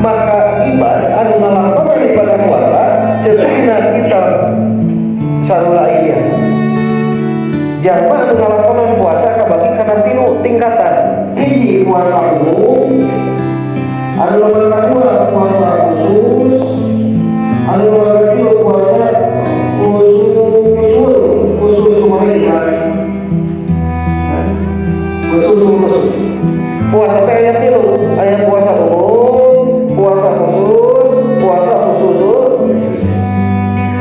Maka ibad anu ngalakonan ibadah puasa, ceuk dina kitab Sarula ini, jalma anu ngalakonan puasa kabagi kana tilu tingkatan. Hiji, puasa umum. Anu nomor kedua, puasa khusus. Anu nomor ketiga, puasa khusus. Khusus kumaha? Khusus, khusus. Puasa teh aya tilu, aya puasa umum, puasa khusus, puasa khusus.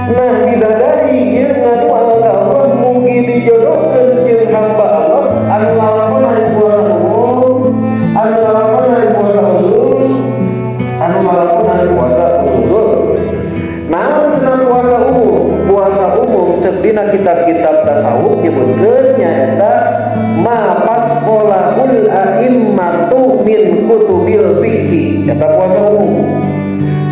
Nah, bidadari ieu ngadoa ka Allah mugi dijodohkeun jeung hamba Allah anu ngalakonan puasa umum, anu ngalakonan puasa khusus, anu ngalakonan puasa khusus. Naon cenah puasa umum? Puasa umum ceuk dina kitab-kitab tasawuf nyebutkeun nyaeta ma fassalahul a'immatu min kutubil fikhi. Eta puasa umum,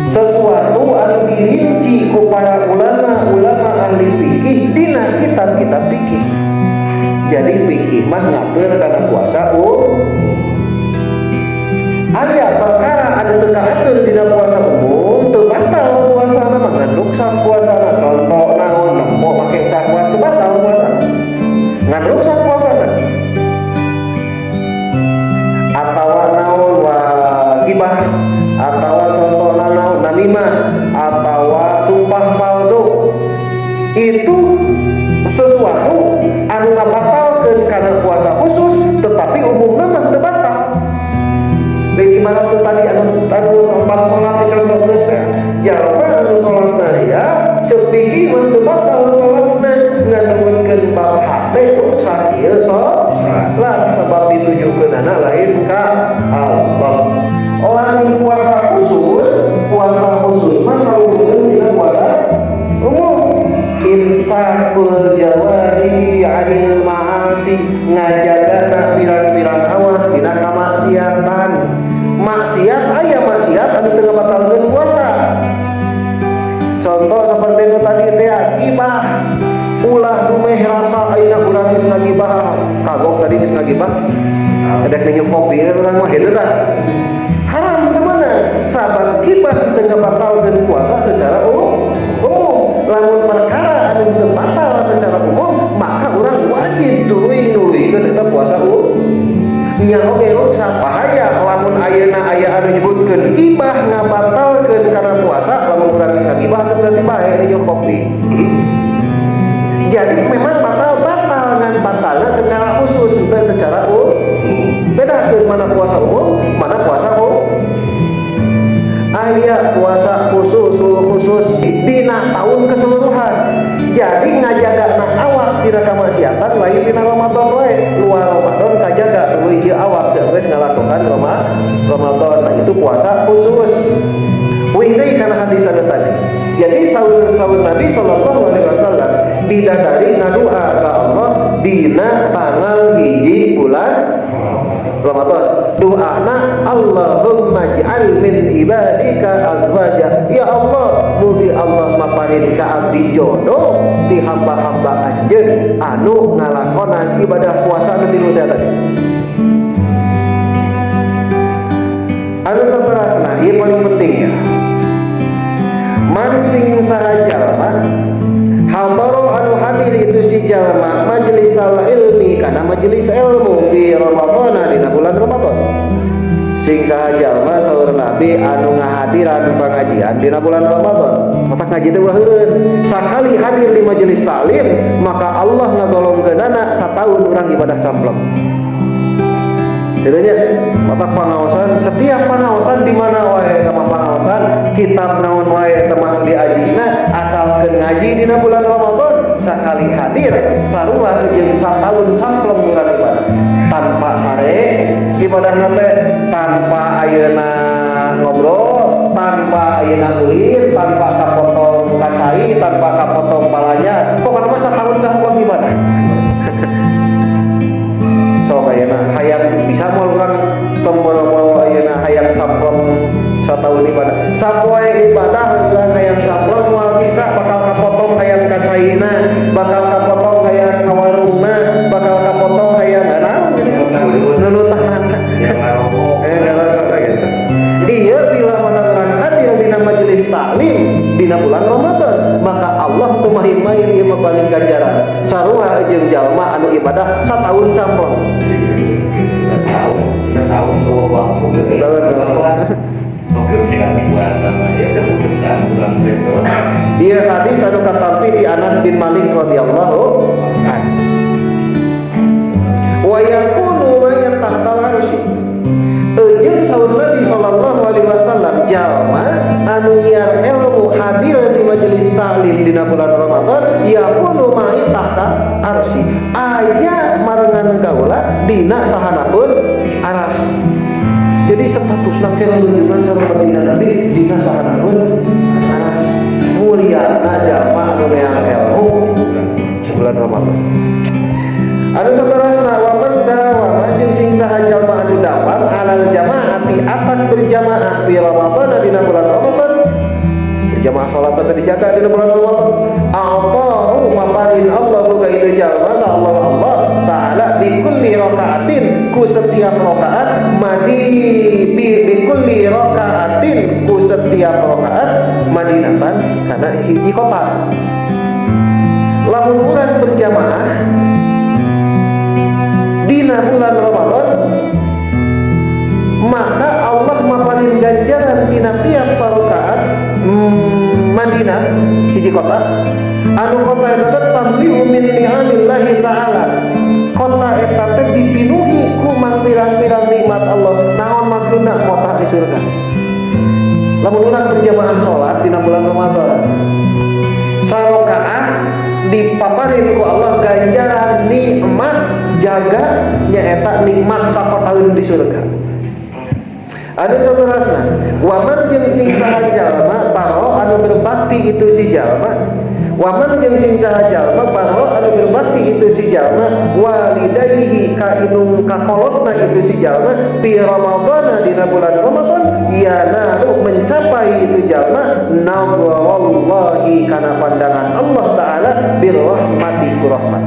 sesuatu anu dirinci ku para ulama-ulama ahli fikih dina kitab-kitab fikih. Jadi fikih mah ngatur kana puasa umum. Aya perkara anu teu kaatur dina puasa umum, teu batal puasana mah, ngan ruksak puasana. Contoh naon? Nempo make syahwat teu batal puasa, ngan ruksak puasana. Atawa naon, wa gibah, atawa contoh naon, namimah, atawa sumpah palsu, itu sesuatu anu ngabatalkeun kana puasa khusus, tetapi umumna mah teu batal. Bagaimana tuh tadi anu empat sholat dicontohkeun teh? Jalma anu sholatna ya, ceuk fikih mah teu batal sholatna, ngan bab hate ruksak ieu sholat, sebab ditujukeunana lain ka Allah. Lamun puasa khusus, puasa khusus mah saluhurkeun dina puasa umum. Imsakul jawarihi anil ma'asi, ngajagana pirang-pirang awak tina kamaksiatan. Maksiat, aya maksiat anu teu ngabatalkeun puasa. Contoh seperti nu tadi teh, gibah. Ulah dumeh rasa ayeuna urang geus ngagibah, kagok tadi geus ngagibah, ada nyeduh kopi urang mah kitu tah. Haram di mana? Sabab gibah teu ngabatalkeun puasa secara umum. Lamun perkara anu teu batal secara umum, maka urang wajib tuluy nuluykeun eta puasa umum. Nya oge ruksak, bahaya lamun ayeuna aya anu nyebutkeun gibah ngabatalkeun kana puasa. Lamun urang geus ngagibah teh berarti bae nyeduh kopi. Jadi memang batal-batal, ngan batalnya secara khusus, henteu secara umum. Bedakeun mana puasa umum, mana puasa umum. Aya puasa khusus khusus dina tahun keseluruhan. Jadi ngajagana awak tina kamaksiatan lain dina Ramadan wae, luar Ramadan kajaga tuluy ieu awak geus ngalakukan Ramadan. Nah, itu puasa khusus. Wih deui kana hadis anu tadi. Jadi saur-saur Nabi sallallahu alaihi wasallam, bidadari ngadua ka Allah dina tanggal 1 bulan Ramadan. Doana, Allahumma ij'al min ibadika azwaja. Ya Allah, mugi Allah maparin ka abdi jodoh ti hamba-hamba anjeun anu ngalakonan ibadah puasa anu tilu teh tadi. Anu saterasna, ieu paling penting ya. Man sing saha jalma hadaro anu hadir itu si jalma majelisal ilmi kana majelis ilmu fi Ramadhan dina bulan Ramadan. Sing saha jalma, saur Nabi, anu ngahadiran pengajian dina bulan Ramadan. Mata ngaji teh ulah heureun. Sakali hadir di majelis taklim, maka Allah ngagolongkeunana sataun urang ibadah campleng. Jadinya mata pangaosan, setiap pangaosan di mana wae, sama pangaosan kitab naon wae temang diajina, asalkeun ngaji dina bulan Ramadan sakali hadir sarua jeung sataun campleng urang ibadah tanpa sare ibadah teh, tanpa ayeuna ngobrol, tanpa ayeuna ulin, tanpa kapotong kacai, tanpa kapotong palanya, pokoknya mah sataun campleng ibadah. Sok ayeuna hayang bisa moal urang tong boro-boro ayeuna hayang campleng sataun ibadah, sapoe ibadah urang hayang campleng moal bisa, bakal kapotong hayang kacaina, bakal kapotong hayang ka warungna, bakal kapotong hayang naon nunutahan Yang ngarokok. Eh, ngarokok gitu. Iya, bila mana jeung jalma anu ibadah sataun camplong. Tahun tuh waktu. Tahun. Oke, puasa ya kan bulan. Iya, hadis anu katampi di Anas bin Malik radhiyallahu anhu. Wa yakunu ma'i tahtal arsy. Jeung saur Nabi sallallahu alaihi wasallam, jalma anu nyiar ilmu, hadir di majelis taklim dina bulan Ramadan, yakunu ma'i tahta arsy, aya marengan kaula dina sahanapeun aras. Jadi status ke lunjungan sareng baginda Nabi dina sahanapeun aras. Mulyana jalma anu neang ilmu bulan Ramadan. Anu saterasna, waman dawama, jeung sing saha jalma anu dawam, alal jamaati, atas berjamaah, fi Ramadan, dina bulan Ramadan, berjamaah salat teh dijaga dina bulan Ramadan, a'tahu, maparin Allahu ka itu jalma Allah Allah taala, bi kulli rakaatin, ku setiap rakaat, madi bi kulli rakaatin, ku setiap rakaat, madinatan, kana hiji kota. Lamun urang berjamaah dina bulan Ramadan, maka Allah maparin ganjaran tina tiap sarakaat, Madinah, hiji kota anu kota eta teh tamli'u min ni'amillahi ta'ala, kota eta teh dipinuhi ku mangpirang-pirang nikmat Allah. Naon maksudna? Kota di surga. Lamun urang berjamaah salat dina bulan Ramadan sarakaat, dipaparin ku Allah ganjaran nikmat jaga, nyaeta nikmat sakotaeun di surga. Anu saterasna, waman, jeung sing saha jalma, barra, anu berbakti itu si jalma, waman, jeung sing saha jalma, barra, anu berbakti itu si jalma, walidayhi, ka indung kakolotna itu si jalma, fi Ramadhan, dina bulan Ramadan, yanalu, mencapai itu jalma, nazarallahi, kana pandangan Allah taala, birrahmati, ku rahmat.